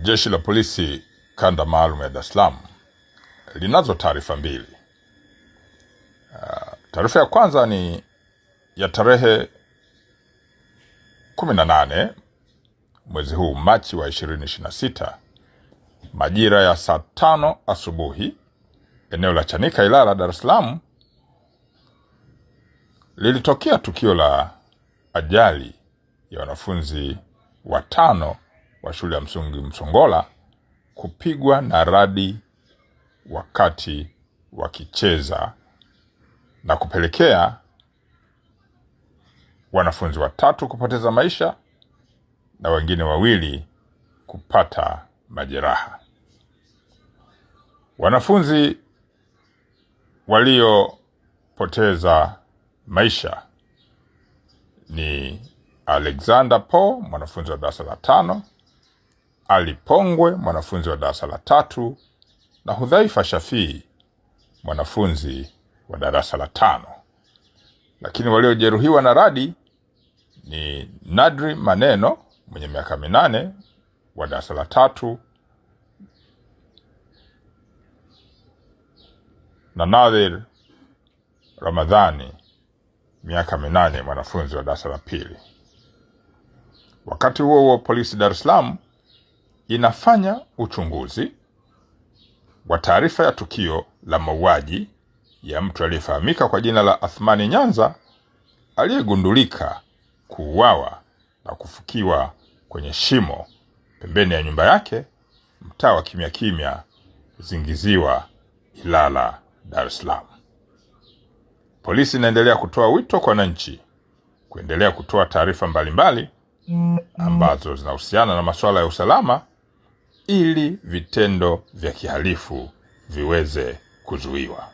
Jeshi la Polisi kanda maalum ya Dar es Salaam linazo taarifa mbili. Taarifa ya kwanza ni ya tarehe 18 mwezi huu Machi wa 2026 majira ya saa 5 asubuhi eneo la Chanika Ilala, Dar es Salaam lilitokea tukio la ajali ya wanafunzi watano wa shule ya msingi Msongola kupigwa na radi wakati wakicheza na kupelekea wanafunzi watatu kupoteza maisha na wengine wawili kupata majeraha. Wanafunzi waliopoteza maisha ni Alexander Paul, mwanafunzi wa darasa la 5, Ali Pongwe, mwanafunzi wa darasa la 3, na Hudhaifa Shafii, mwanafunzi wa darasa la 5. Lakini waliojeruhiwa na radi ni Nadri Maneno mwenye miaka 8 wa darasa la 3 na Nadhir Ramadhani miaka 8 mwanafunzi wa darasa la 2. Wakati huo huo, polisi Dar es Salaam inafanya uchunguzi wa taarifa ya tukio la mauaji ya mtu aliyefahamika kwa jina la Athmani Nyanza aliyegundulika kuuawa na kufukiwa kwenye shimo pembeni ya nyumba yake mtaa wa Kimya Kimya, Zingiziwa, Ilala, Dar es Salaam. Polisi inaendelea kutoa wito kwa wananchi kuendelea kutoa taarifa mbalimbali ambazo zinahusiana na masuala ya usalama ili vitendo vya kihalifu viweze kuzuiwa.